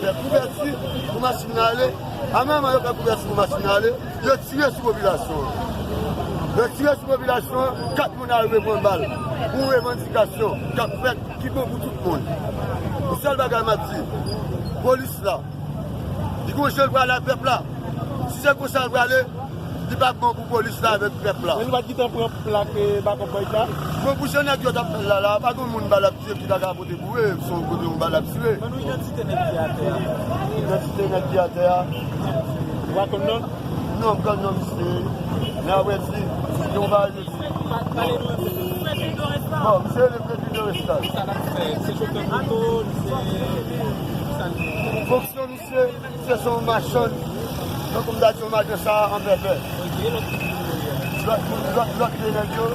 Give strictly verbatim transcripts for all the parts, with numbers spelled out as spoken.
Fè kouvèti pou machin nan ale. An menm yo fè kouvèti pou machin nan ale, yo tire sou popilasyon an. Yo tire sou popilasyon an, kat moun arive pran bal pou revandikasyon k ap fèt ki bon pou tout moun. Yon sèl bagay m ap di, polis la, li gon jan l prale ak pèp la. Si se konsa l prale, li p ap bon pou polis la avèk pèp la. Men nou pa t gentan pran plak, eh, bakòp bòy sa? Bon, pou jan nèg yo t ap fè l la, la, pa gen moun bal ap tire ki ta ka pote boure, se yon kote yon bal ap tire. Ban nou idantite nèg ki atè a. Idantite nèg ki atè a. Ou pa konn non? Non, m konn non misye. Men apre di, yon bagay yo di. Pa, pale nou yon ti. Bon, misye rele Freddy Dorestal. Sa l ap fè? Se chofè moto, se, sa l ye? Fonksyon misye, se, se yon machann. Tankou m ta di yon machann sa an pèpè. Lòt moun, lòt, lòt de nèg yo,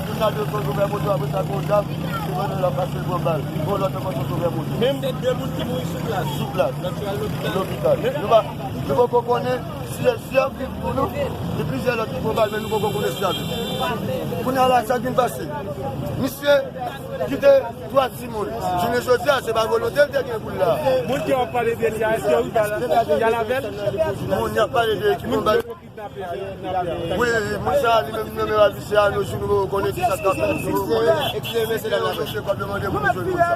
youn nan de konn ouvè moto, apre sa gon dam, se pandan l ap pase l pran bal. Gon lòt ankò konn ouvè moto. Menm de moun ki mouri sou plas. Sou plas. Lòt yo al lopital. Lopital. Nou pa, nou poko konnen si, si y ap viv pou nou. Gen plizyè lòt ki pran bal, men nou poko konnen si y ap viv. Kounye a la, sa k vin pase. Misye kite twa timoun. Jounen jodi a, se pa volonte l te gen pou l la. Moun ki ap pale de li a, èske yo rive al, y al avè l? Moun y ap pale de ki pran bal. Wi, moun sa a, li menm nan men ravise a, nou jou nou konnen ki sa k ap fèt. Nou konnen. Eskize, mesye, dam la. Mesye, k ap demande pou nou jwenn moun sa.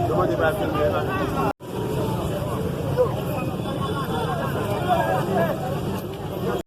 Demande pa filme.